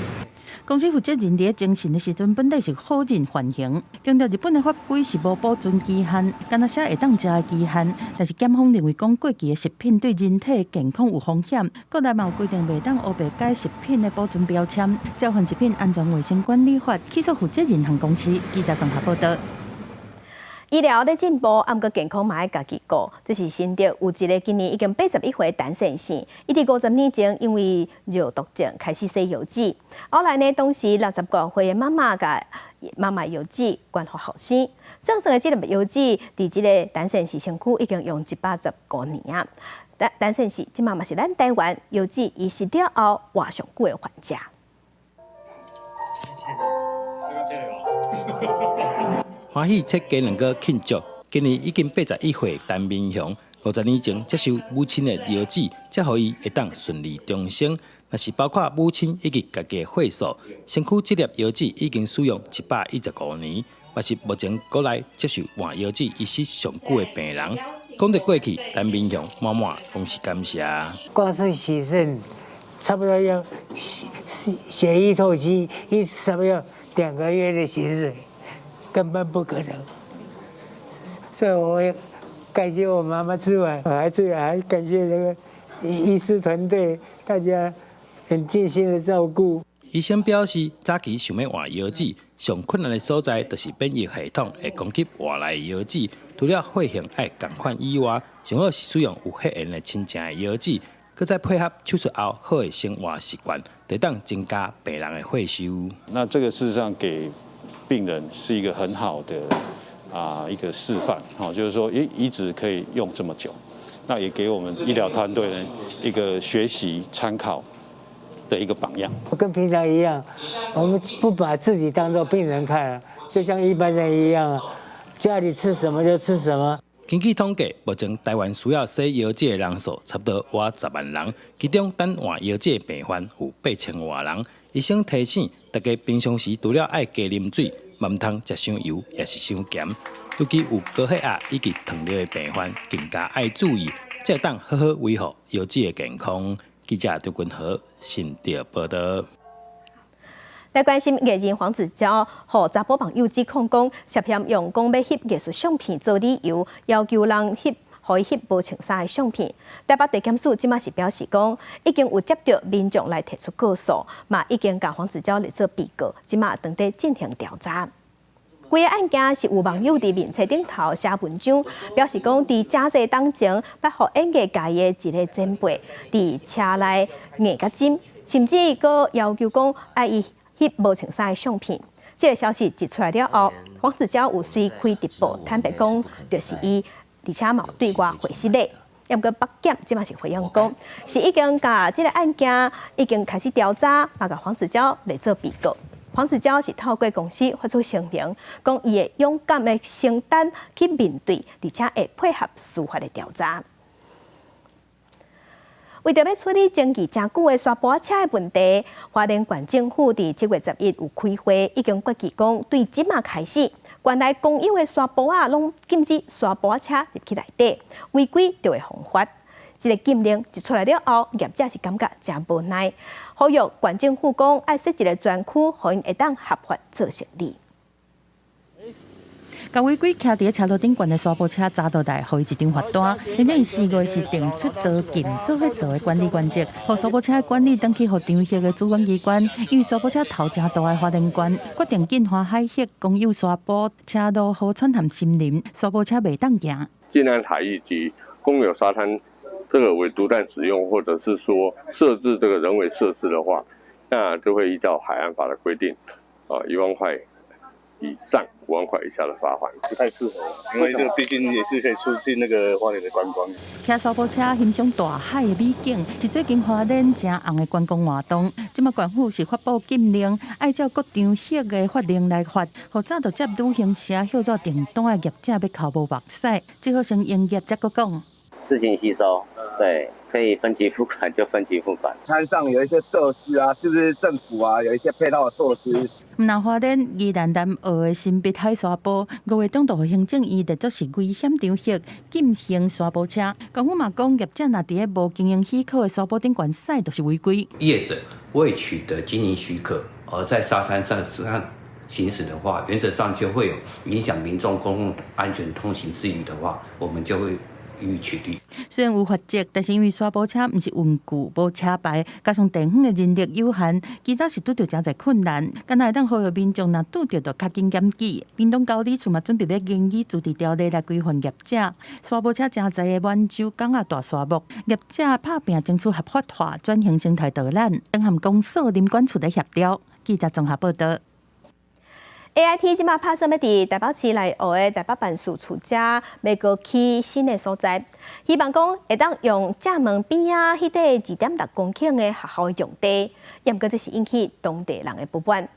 公司負責人佇偵訊的時陣，本底是否認犯行，強調日本的法規是無保存期限，敢若寫會當食的期限。但是檢方認為講過期的食品對人體健康有風險，國內嘛有規定袂當烏白改食品的保存標籤，照犯食品安全衛生管理法起訴負責人和公司。記者綜合報道。醫療咧進步，毋過健康嘛愛家己顧。這是新竹有一个今年已經81歲陳先生，伊佇50年前因為尿毒症開始洗藥水，後來呢，當時65歲的媽媽共媽媽藥水捐予後生，算算的這粒藥水，佇這个陳先生身軀已經用115年啊。陳陳先生這馬嘛是咱台灣藥水移植了後活上久的患者。歡喜切雞卵糕慶祝，今年已經81歲陳明雄，50年前接受母親的藥水，才予伊會當順利重生。若是包括母親以及家己的血素，身軀這粒腰子已經使用115年，嘛是目前國內接受換腰子醫師上久的病人。講著過去，陳明雄滿滿攏是感謝。光是洗腎，差不多要血液透析，一次差不多要2個月的薪水，根本不可能。所以我也感謝我媽媽之外，還最還感謝這個醫師團隊，大家很盡心的照顧。醫生表示，早期想欲換腰子，上困難的所在就是免疫系統會攻擊外來的腰子。除了血型愛仝款以外，上好是使用有血緣的親情的腰子，閣再配合手術後好的生活習慣，會當增加病人的血壽。那這個事實上給病人是一個很好的一個示範，好，就是說，咦，移植可以用這麼久，那也給我們醫療團隊呢一個學習參考的一個榜樣。跟平常一樣，我們不把自己當做病人看，就像一般人一樣，家裡吃什麼就吃什麼。根據統計，目前台灣需要洗腰子的人數差不多倚10萬人，其中等換腰子的病患有8000外人。醫生提醒大家，平常時除了愛加啉水，嘛毋通食傷油，抑是傷鹹。尤其有高血壓以及糖尿的病患，更加愛注意，才會當好好維護腰子的健康。記者張君和新竹報道。來關心藝人黃子佼，予查埔網友指控講，涉嫌用講欲翕藝術相片做理由，要求人翕，予伊翕無穿衫的相片。台北地檢署這馬是表示講，已經有接著民眾來提出告訴，嘛已經共黃子佼列做被告，這馬正佇進行調查。規个案件是有網友佇面冊頂頭寫文章，表示講佇誠濟當前，捌予演藝界的一个前輩佇車內硬共斟，甚至閣要求講愛伊翕無穿衫的相片。這个消息一出來了後，黃子佼有隨開直播坦白講，就是伊，而且嘛有對外回失禮。毋過北檢這馬是回應講，是已經共這个案件已經開始調查，嘛共黃子佼列做被告。黃子佼是透過公司發出聲明，講伊會勇敢的承擔去面對，而且會配合司法的調查。為著欲處理爭議誠久的沙埔仔車的問題，花蓮縣政府佇7月11有開會，已經決議講，對這馬開始，縣內公有的沙埔仔攏禁止沙埔仔車入去內底，違規就會予罰。這个禁令一出來了後，業者是感覺誠無奈，呼籲縣政府講愛設一个專區，予𪜶會當合法做生意。共違規徛佇咧車路頂懸的沙埔車砸落來，予伊一張罰單。行政院4月是定出道禁做伙做的管理原則，予沙埔車的管理轉去予場域的主管機關。因為沙埔車頭誠大的花蓮縣，決定禁花海域公有沙埔車路、河川和森林，沙埔車袂當行。近岸海域及公有沙灘，這個為獨佔使用，或者是說設置這個人為設施的話，那就會依照海岸法的規定，1萬塊以上5萬塊以下的罰款。不太適合，因為這個畢竟也是可以促進那個花蓮的觀光。騎沙埔車欣賞大海的美景，是最近花蓮誠紅的觀光活動。這馬縣府是發布禁令，愛照各場域的法令來罰，予早就接旅行社歇做訂單的業者欲哭無目屎，只好先營業才閣講。自行吸收，對，可以分期付款就分期付款。灘上有一些設施啊，是不是政府啊有一些配套的措施？毋但花蓮、宜蘭南澳的新碧海沙埔，5月中就予行政院列作是危險場域，禁行沙埔車。政府嘛講，業者若佇咧無經營許可的沙埔頂懸駛，就是違規。業者未取得經營許可而在沙灘上行駛的話，原則上就會有影響民眾公共安全通行之虞的話，我們就會予以取締。雖然有罰則，但是因為沙埔車毋是運具，無車牌，加上地方的人力有限，其實是拄著誠濟困難。敢若會當呼籲民眾，若拄著就較緊檢舉。屏東高里處嘛準備欲研擬自治條例來規範業者。沙埔車誠濟的滿洲港仔大沙漠，業者拍拚爭取合法化，轉型生態導覽，正和公所林管處咧協調。記者綜合報道。 AIT 這馬拍算欲佇台北市內湖的台北辦事處遮，欲閣起新的所在，希望講會當用正門邊仔彼塊2.6公頃的學校用地，毋過這是引起當地人的不滿。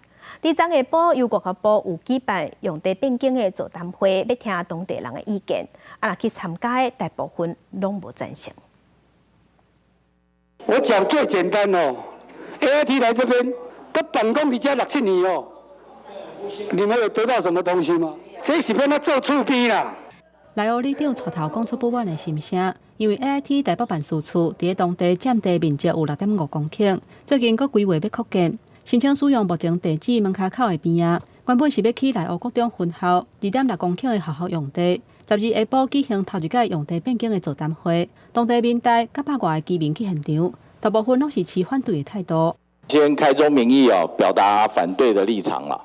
佇昨下晡，由外交部有舉辦用地變更的座談會，欲聽當地人的意見，啊，若去參加的大部分攏無贊成。我講最簡單哦，AIT 來這邊，他辦公佇遮六七年哦，你們有得到什麼東西嗎？這是欲按怎做厝邊啦。內湖里長帶頭講出不滿的心聲，因為 AIT 台北辦事處佇當地佔地面積有6.5公頃，最近閣規劃欲擴建，申請使用目前地址門跤口的邊仔，原本是欲起內湖國中分校2.6公頃的學校用地。12下晡舉行頭一屆用地變更的座談會，當地民代佮百外个居民去現場，大部分攏是持反對的態度。先開宗明義哦，表達反對的立場啦。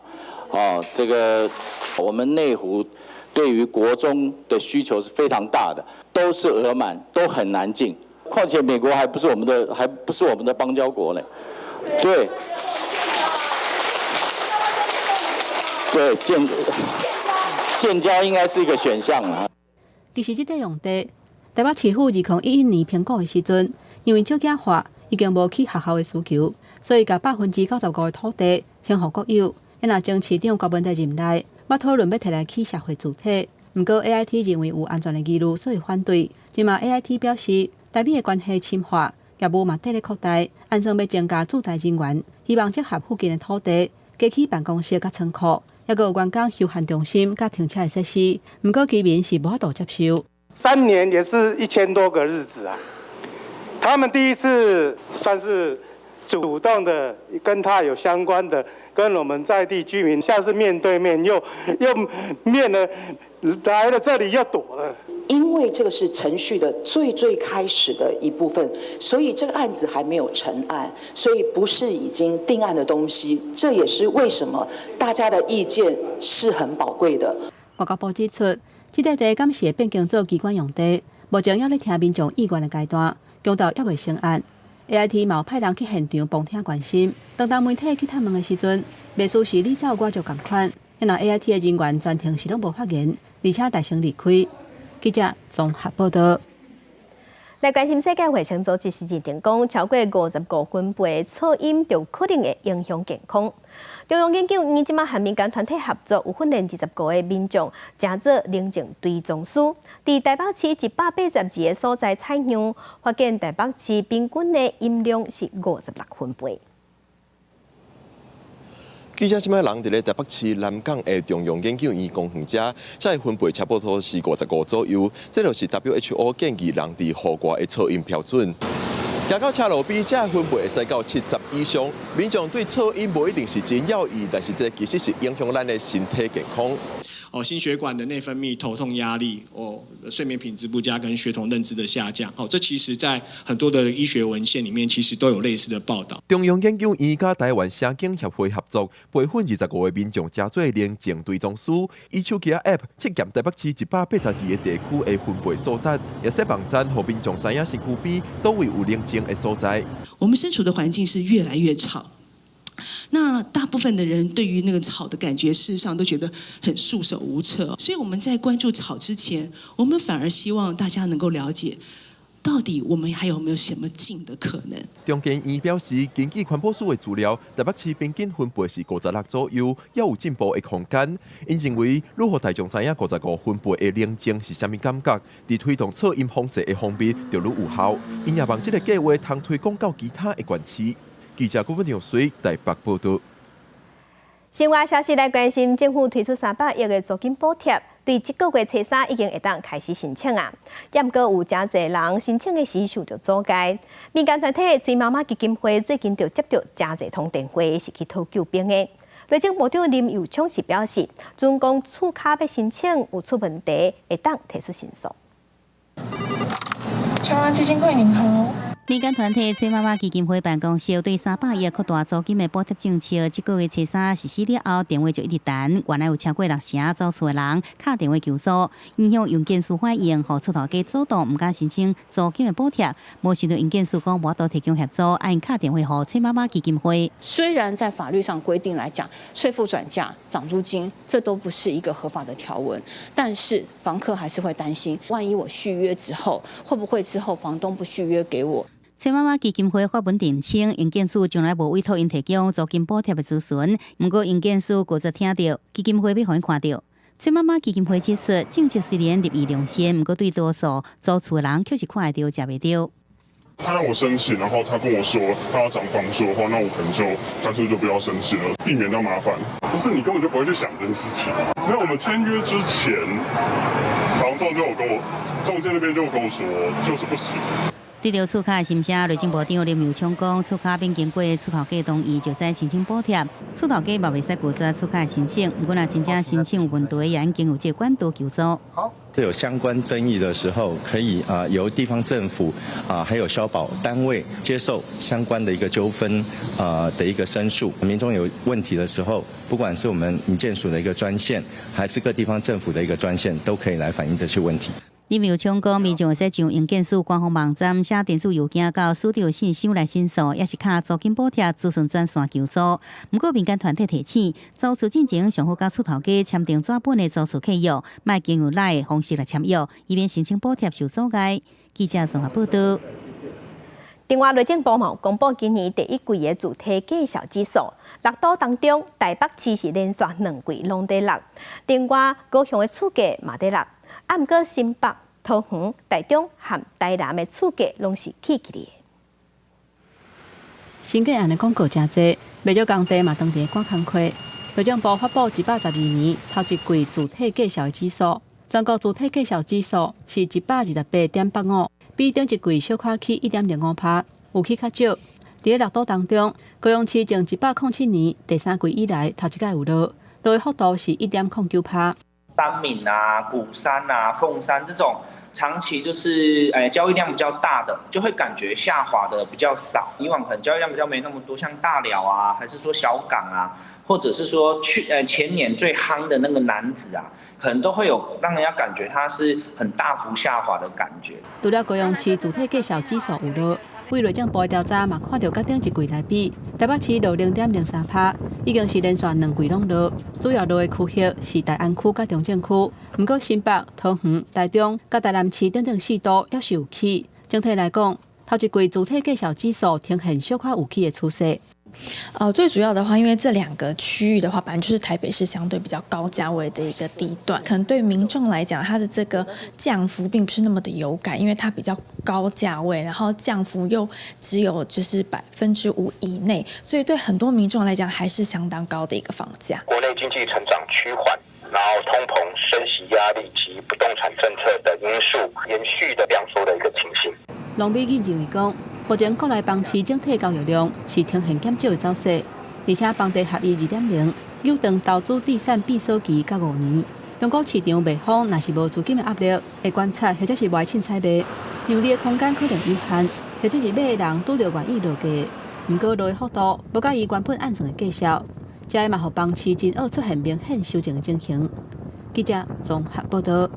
哦，這個我們內湖對於國中的需求是非常大的，都是額滿，都很難進。況且美國還不是我們的，還不是我們的邦交國呢。對，對，建交應該是一個選項啊。其實這塊用地，台北市府2011年評估的時陣，因為少子化已經無起學校的需求，所以共95%的土地先予國有。若前市長郭文在任內，捌討論欲提來起社會住宅，毋過 AIT 認為有安全的疑慮，所以反對。這馬 AIT 表示，台美的關係深化，業務嘛綴咧擴大，按算欲增加駐台人員，希望整合附近的土地，加起辦公室佮倉庫，抑閣有員工休閒中心佮停車的設施。毋過居民是無法度接受。3年也是1000多個日子啊！他們第一次算是主動的跟他有相關的，跟我們在地居民，下次面對面又面了，來了這裡又躲了。因為這個是程序的最最開始的一部分，所以這個案子還沒有成案，所以不是已經定案的東西。這也是為什麼大家的意見是很寶貴的。外交部指出，這塊地敢是會變更做機關用地，目前猶咧聽民眾意願的階段，強調猶未成案。AIT 嘛有派人去現場旁聽關心。當媒體去探問的時陣，秘書是你走我就仝款，若 AIT 的人員全程是攏無發言，而且大聲離開。記者綜合報道。來關心世界衛生組織是認定講，超過55分貝噪音就可能會影響健康。中央研究院這馬和民間團體合作，有訓練25個民眾，成做寧靜追蹤師，佇台北市182個所在採樣，發現台北市平均的音量是56分貝。記者這擺人佇咧台北市南港的中央研究院公園遮，這个分貝差不多是55左右，這就是 WHO 建議人佇戶外的噪音標準。行到車路邊，這个分貝會使到70以上。民眾對噪音無一定是真要意，但是這其實是影響咱的身體健康。哦，心血管的內分泌、頭痛、壓力，哦，睡眠品質不佳跟學童認知的下降，哦，這其實在很多的醫學文獻裡面，其實都有類似的報道。中央研究院佮台灣聲景協會合作，培訓25個民眾成做寧靜追蹤師，以手機 App 測驗台北市182個地區的分貝數值，也設網站，予民眾知影身軀邊佗位有寧靜的所在。我們身處的環境是越來越吵。那大部分的人對於那個吵的感覺，事實上都覺得很束手無策。所以我們在關注吵之前，我們反而希望大家能夠了解，到底我們還有沒有什麼靜的可能。中研院表示，根據環保署的資料，台北市平均分貝是56左右，猶有進步的空間。𪜶認為，如何大眾知影55分貝的寧靜是啥物感覺，佇推動噪音防治的方面就愈有效。𪜶也望這个計畫通推廣到其他的縣市。記者郭文耀水台北報道。新聞消息來關心，政府推出300億的租金補貼，對這個月初三已經會當開始申請啊。毋過有誠濟人申請的時受著阻礙。民間團體崔媽媽基金會最近就接著誠濟通電話，是去討救兵的。內政部長林右昌是表示，準講厝卡欲申請有出問題，會當提出申訴。崔媽基金會您好。民間團體崔媽媽基金會辦公室對300億擴大租金的補貼政策，這個月初三實施了後，電話就一直彈。原來有超過60%租厝的人敲電話求助，影響營建署反映，予厝頭家主動毋敢申請租金的補貼。無想到營建署講無法度提供協助，愛敲電話予崔媽媽基金會。雖然在法律上規定來講，稅負轉嫁、漲租金，這都不是一個合法的條文，但是房客還是會擔心，萬一我續約之後，會不會之後房東不續約給我？崔媽媽基金會發文澄清，營建署從來無委託𪜶提供租金補貼的諮詢，毋過營建署拒絕聽著基金會欲予𪜶看著。崔媽媽基金會指出，政策雖然立意良善，毋過對多數租厝的人卻是看會著，食袂著。他讓我申請，然後他跟我說他要漲房租的話，那我可能就乾脆就不要申請了，避免掉麻煩。不是你根本就不會去想這件事情。那我們簽約之前，房仲就有跟我，中介那邊就跟我說，就是不行。得著厝卡的心聲，內政部長林右昌講，厝卡免經過厝頭家同意就使申請補貼，厝頭家嘛袂使拒絕厝卡的申請。毋過若真正申請有問題，也應經由這個管道求助。好，有相關爭議的時候，可以啊由地方政府啊還有消保單位接受相關的一個糾紛啊的一個申訴。民眾有問題的時候，不管是我們營建署的一個專線，還是各地方政府的一個專線，都可以來反映這些問題。林右昌講，民眾會使上營建署官方網站寫電子郵件到署長信箱來申訴，抑是敲租金補貼諮詢專線求助。毋過民間團體提醒，租厝進前上好佮厝頭家簽訂紙本的租厝契約，莫經由 LINE 的方式來簽約，以免申請補貼受阻礙。記者綜合報道。另外，內政部嘛公布今年第一季的住宅價數指數，六都當中台北市是連續兩季攏佇落，另外高雄的厝價嘛佇落，啊，毋過新北、桃園、台中和台南的厝價攏是起起來。新建案的廣告誠濟，袂少工地嘛當地趕工課。內政部發布112年頭一季住宅價數的指數，全國住宅價數指數是128.85，比頂一季小可起1.05%，有起較少。佇咧六都當中，高雄市自107年第三季以來頭一擺有落，落的幅度是1.09%。三民啊、鼓山啊、鳳山這種長期就是交易量比較大的，就會感覺下滑的比較少。以往可能交易量比較沒那麼多，像大寮啊，還是說小港啊，或者是說去前年最夯的那個楠梓啊，可能都會有讓人家感覺它是很大幅下滑的感覺。除了高雄市住宅價數指數有落，對內政部的調查嘛，看著佮頂一季來比，台北市落0.03%，已經是連續兩季攏落。主要落的區域是大安區佮中正區，毋過新北、桃園、台中佮台南市等等四都猶是有起。整體來講，頭一季住宅價數指數呈現小可有起的趨勢。最主要的話，因為這兩個區域的話，本來就是台北市相對比較高價位的一個地段，可能對民眾來講，它的這個降幅並不是那麼的有感，因為它比較高價位，然後降幅又只有就是5%以內，所以對很多民眾來講，還是相當高的一個房價。國內經濟成長趨緩，然後通膨升息壓力及不動產政策的因素延續的量縮的一個情形。龍美錦認為講，目前國內房市整體交易量是呈現減少的走勢，而且房地合一2.0有長投資資產閉鎖期到5年。中國市場賣方若是無資金的壓力，會觀察或者是無凊彩賣，讓利的空間可能有限，或者是買的人拄著願意落價，毋過落的幅度無佮伊原本按算的價數，這嘛予房市真惡出現明顯修正的情形。記者綜合報道。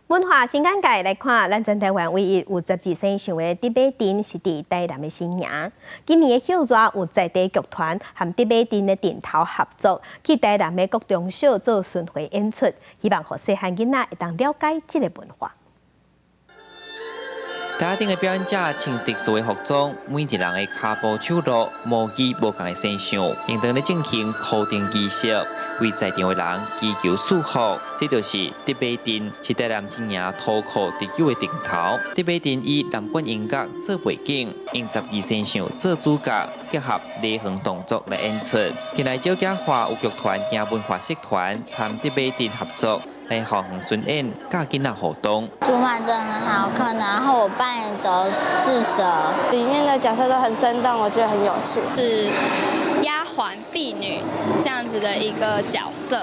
文化新眼界來看，咱全台灣唯一有十二生肖的竹馬陣是佇台南的新營。今年的暑熱有在地劇團和竹馬陣的陣頭合作，去台南的國中小做巡迴演出，希望予細漢囡仔會當了解這个文化。台頂的表演者穿特殊的服裝，每一人的跤步手路模擬無仝的生肖，應當咧進行箍燈儀式，為在場的人祈求賜福。這就是竹馬陣，是台南新營塗箍特有的陣頭。竹馬陣以南管音樂做背景，用十二生肖做主角，結合禮行動作來演出。近來蔣家華有劇團兼文化社團參竹馬陣合作。來校園巡演，佮囡仔互動。竹馬真的很好看，然後我扮演的是蛇，裡面的角色都很生動，我覺得很有趣。是丫鬟婢女這樣子的一個角色，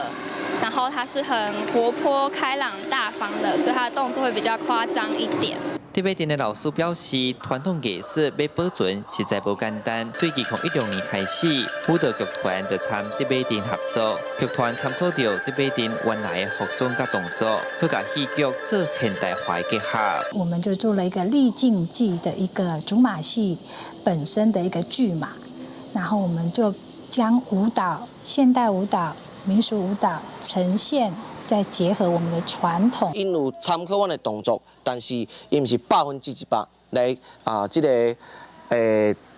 然後她是很活潑、開朗、大方的，所以她的動作會比較誇張一點。竹馬陣的老師表示，傳統藝術欲保存實在無簡單。對2016年開始，舞蹈劇團就參竹馬陣合作，劇團參考著竹馬陣原來的服裝佮動作，去共戲劇做現代化的結合。我們就做了一個歷境記的一個竹馬戲本身的一個劇碼，然後我們就將舞蹈、現代舞蹈、民俗舞蹈呈現。再結合我們的傳統，𪜶有參考阮的動作，但是伊毋是100%來啊，這个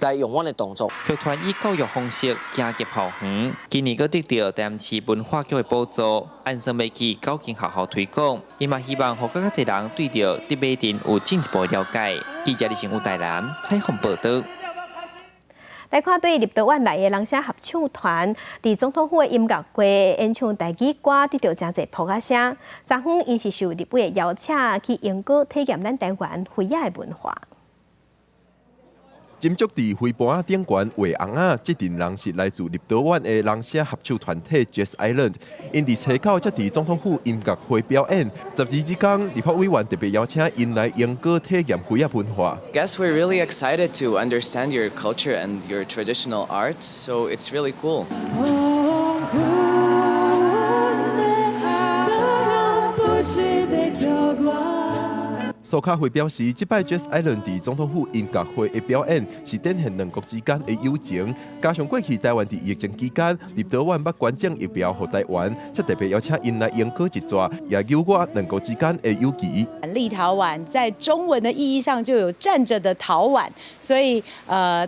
來用阮的動作。劇團以教育方式行入校園，今年閣得著台南市文化局的補助，按算欲去九間學校推廣。伊嘛希望予閣較濟人對著竹馬陣有進一步了解。記者李成武台南採訪報導。來看對立陶宛來的人聲合唱團，佇總統府的音樂會演唱台語歌，得著誠濟噗仔聲。昨昏𪜶是受立委的邀請去英國體驗咱台灣花仔的文化。金竹佇飛盤仔頂懸畫尪仔，這陣人是來自立陶宛的人聲合唱團體 Jazz Island，𪜶佇初九才佇總統府音樂會表演。12這工，立法委員特別邀請𪜶來英國體驗花仔文化。 Guess we're really excited to understand your culture and your traditional art, so it's really cool. 蘇卡輝表示，這擺 Jazz Island 佇總統府音樂會的表演，是展現兩國之間的友情。加上過去台灣佇疫情期間，立陶宛捌捐贈疫苗予台灣，才特別邀請𪜶來英國一逝，也糾合兩國之間的友誼。立陶宛在中文的意義上就有站着的陶宛，所以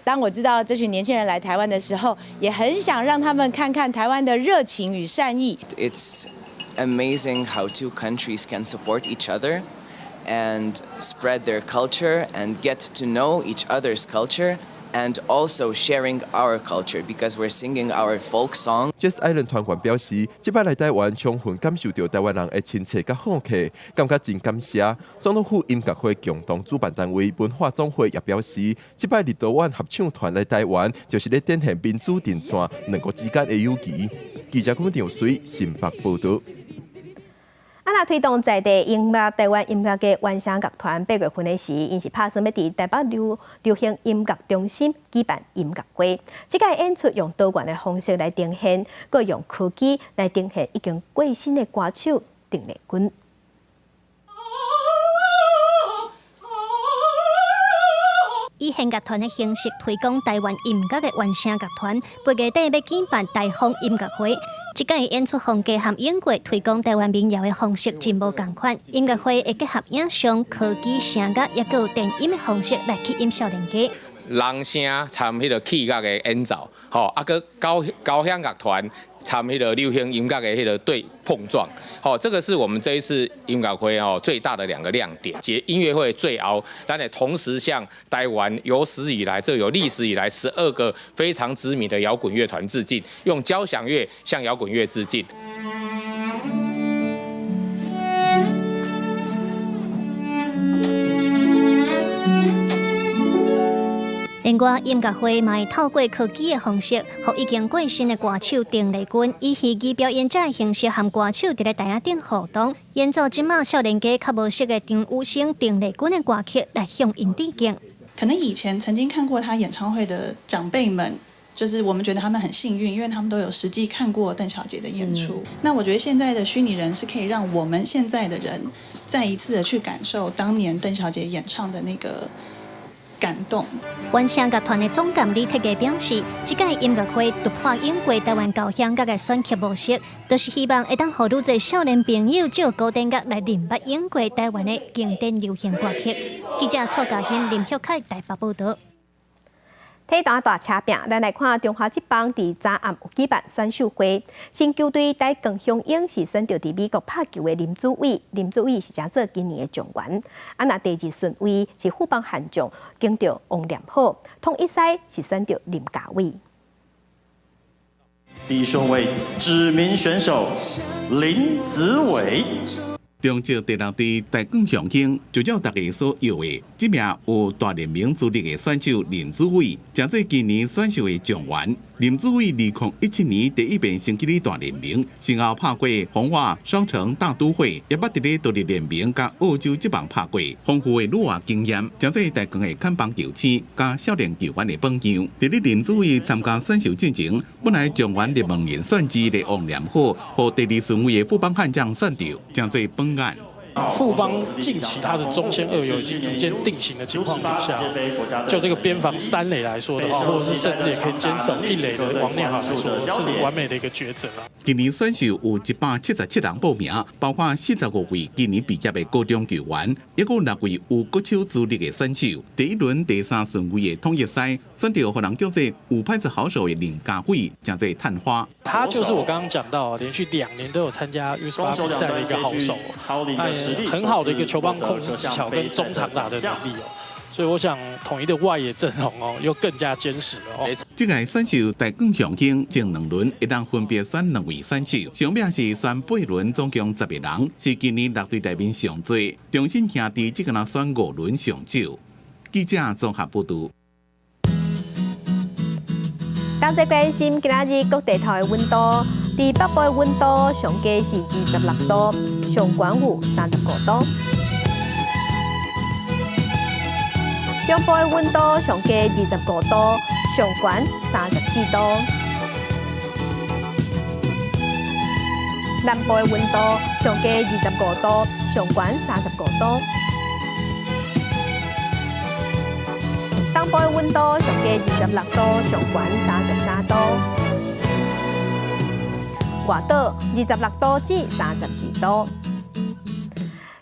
當我知道這群年輕人來台灣的時候，也很想讓他們看看台灣的熱情與善意。 It's amazing how two countries can support each other and spread their culture and get to know each other's culture and also sharing our culture because we're singing our folk song. Jazz Island 團員表示，這擺來台灣，充分感受著台灣人的親切佮好客，感覺真感謝。總統府音樂會共同主辦單位文化總會也表示，這擺立陶宛合唱團來台灣，就是咧展現民主陣線兩國之間的友誼。記者郭長水新北報導。啊！若推動在地音樂、台灣音樂嘅原聲樂團8月份的時，𪜶是拍算欲佇台北流行音樂中心舉辦音樂會。這擺演出用多元的方式來呈現，閣用科技來呈現已經過身的歌手鄧麗君。以弦樂團的形式推廣台灣音樂的原聲樂團，8月底欲舉辦台風音樂會。這擺演出風格和英國推廣台灣民謠的方式真無仝款。音樂會會結合影像、科技、聲樂，抑閣有電音的方式來吸引少年家。人聲參彼个器樂的演奏，吼，啊，閣交響樂團參彼个流行音樂的彼个對碰撞，吼，這個是我們這一次音樂會哦最大的兩個亮點。這音樂會最後，咱會同時向台灣有史以來，這有歷史以來12個非常知名的搖滾樂團致敬，用交響樂向搖滾樂致敬。另外，音樂會嘛會透過科技的方式，予已經過身的歌手鄧麗君以虛擬表演者的形式，和歌手佇咧台仔頂互動，演奏這馬少年家較無熟的張雨生、鄧麗君的歌曲來向𪜶致敬。可能以前曾經看過他演唱會的長輩們，就是我們覺得他們很幸運，因為他們都有實際看過鄧小姐的演出。那我覺得現在的虛擬人是可以讓我們現在的人再一次的去感受當年鄧小姐演唱的那個感動。原聲樂團的總監李鐵傑表示，這擺音樂會突破英國台灣交響樂的選曲模式，就是希望會當予愈濟少年朋友藉古典樂來認捌英國台灣的經典流行歌曲。記者蔡嘉欣、林旭凱台北報導。體壇大車拼，咱來看中華職棒佇昨暗有舉辦選秀會，新球隊台鋼雄鷹是選著佇美國拍球的林子偉，林子偉是成做今年的狀元。啊，若第二順位是富邦悍將，揀著王念好，統一獅是選著林家偉。第一順位指名選手林子偉。中職第六隊台鋼雄鷹就照大家所約的，這名有大聯盟資歷的選手林子偉，成做今年選秀的狀元。林子偉2017年第一遍升級大聯盟，先後拍過紅襪、雙城、大都會，也捌佇咧獨立聯盟佮澳洲職棒拍過，豐富的旅外經驗，成做台鋼的看板球星佮少年球員的榜樣。佇咧林子偉參加選秀進前，本來狀元熱門人選之一的王念好，予第二順位的富邦悍將選著，成做榜眼。富邦近期他的中線二游已經逐漸定型的情況底下，就這個邊防三壘來說的話，或者是甚至也可以堅守一壘的王念好來說，是完美的一個抉擇啦。今年選手有177人報名，包括45位今年畢業的高中球員，抑閣六位有國手資歷的選手。第一輪第三順位的統一賽，選著予人叫做有拍子好手的林家偉，成做探花。他就是我剛剛講到，連續2年都有參加 U18 比賽的一個好手，那也很好的一個球棒控制技巧跟中長打的能力哦。所以我想統一的外野陣容哦，又更加堅實了哦。這屆選秀大冠雄鷹前兩輪會當分別選兩位選手，上尾是選八輪，總共10個人，是今年六隊內面上濟。中信兄弟這個若選五輪上少。記者綜合報導。同齊關心今仔日各地頭的溫度，佇北部的溫度上低是26度，上懸有35度。中部的溫度上低25度，上懸34度。南部的溫度上低25度，上懸35度。東部的溫度上低26度，上懸33度。外島26度至32度。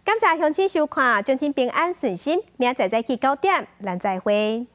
感謝鄉親收看，祝親平安順心，明仔載早起9點，咱再會。